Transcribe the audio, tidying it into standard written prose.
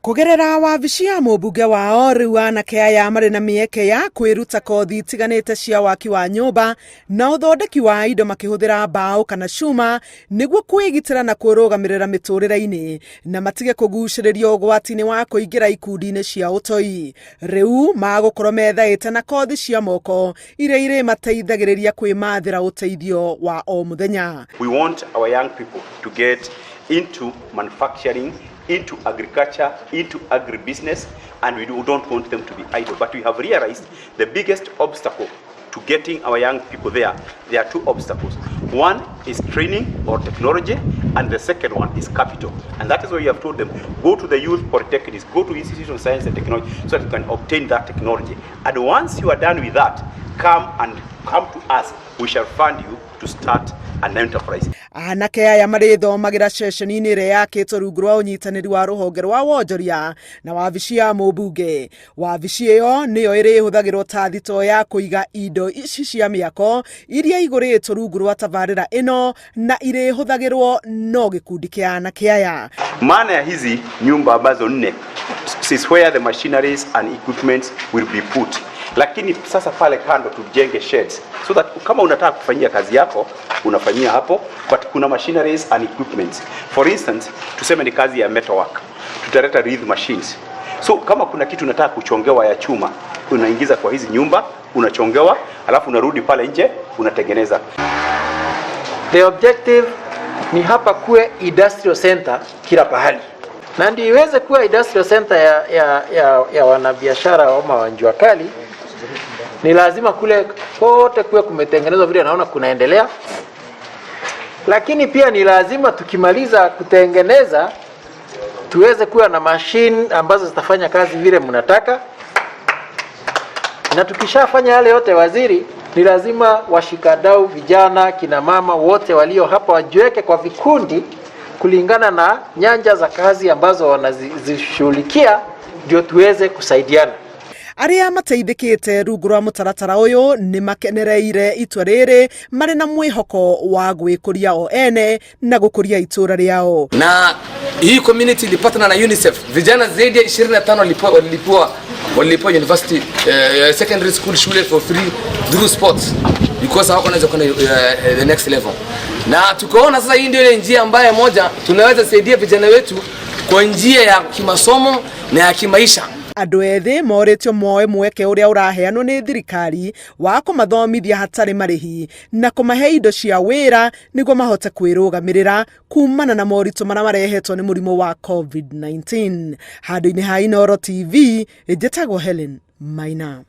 Kũgerera wabici ya mũmbunge wao, rĩu anake aya marĩ na mĩeke ya kwĩruta kothi itiganĩte cia waki wa nyũmba na ũthondeki wa indo makĩhũthĩra mbaũ kana cuma nĩguo kwĩgitĩra na kwĩrũgamĩrĩra mĩtũrĩre-inĩ na matige kũgucĩrĩrio ũgwati-inĩ wa kũingĩra ikundi-inĩ cia ũtoi. Rĩu magũkorwo methaĩte na kothi cia moko iria irĩmateithagĩrĩria kwĩmathĩra ũteithio wa o mũthenya. We want our young people to get into manufacturing, into agriculture, into agribusiness, and we don't want them to be idle. But we have realized the biggest obstacle to getting our young people there, there are two obstacles. One is training or technology, and the second one is capital. And that is why we have told them, go to the youth polytechnics, go to Institute of Science and Technology, so that you can obtain that technology. And once you are done with that, come and come to us. We shall fund you to start an enterprise. Anake aya marĩthomagĩra ceceni-inĩ ĩrĩa yakĩtwo rungu rwa ũnyitanĩri wa rũhonge rwa wonjoria na wabici ya mũmbunge. Wabici ĩyo nĩyo ĩrĩhũthagĩrwo ta thitoo ya kũiga indo ici cia mĩako iria igũrĩtwo rungu rwa tabarĩra ĩno na irĩhũthagĩrwo no gĩkundi kĩa anake aya. Maana ya hizi nyumba ambazo nne is where the machineries and equipment will be put, lakini sasa pale kando tujenge sheds so that kama unataka kufanyia kazi yako unafanyia hapo, but kuna machineries and equipment. For instance, tuseme ni kazi ya metalwork, tutaleta lathe machines. So kama kuna kitu unataka kuchongewa ya chuma, unaingiza kwa hizi nyumba, unachongewa, alafu unarudi pale nje unatengeneza. The objective ni hapa kuwe industrial center kila pahali, na ndio iweze kuwa industrial center ya wanabiashara ama wa jua kali, ni lazima kule kote kuwe kumetengenezwa vile naona kunaendelea, lakini pia ni lazima tukimaliza kutengeneza tuweze kuwa na machine ambazo zitafanya kazi vile mnataka, na tukishafanya yale yote, waziri, ni lazima washikadau, vijana, kina mama wote walio hapa wajiweke kwa vikundi kulingana na nyanja za kazi ambazo wanazishughulikia, ndio tuweze kusaidiana. Arĩa mateithĩkĩte rungu rwa mũtaratara ũyũ nĩ makenereire itua rĩrĩ marĩ na mwĩhoko wa gwĩkũria o ene na gũkũria itũra rĩao. Na hii community ilipatana na UNICEF, vijana zaidi ya 25 walilipiwa university, secondary school, shule for free through sports because hawako wanaweza kwenda the next level, na tukaona sasa hii ndio ile njia ambayo moja tunaweza saidia vijana wetu kwa njia ya kimasomo na ya kimaisha. Andũ ethĩ morĩtio moe mweke ũrĩa ũraheanwo nĩ thirikari wa kũmathomithia hatarĩ marĩhi na kũmahe indo cia wĩra nĩguo mahote kwĩrũgamĩrĩra kumana na moritũ marĩa marehetwo nĩ mũrimũ wa COVID-19. Handũ-inĩ ha Inooro TV, njĩtagwo Helen Maina.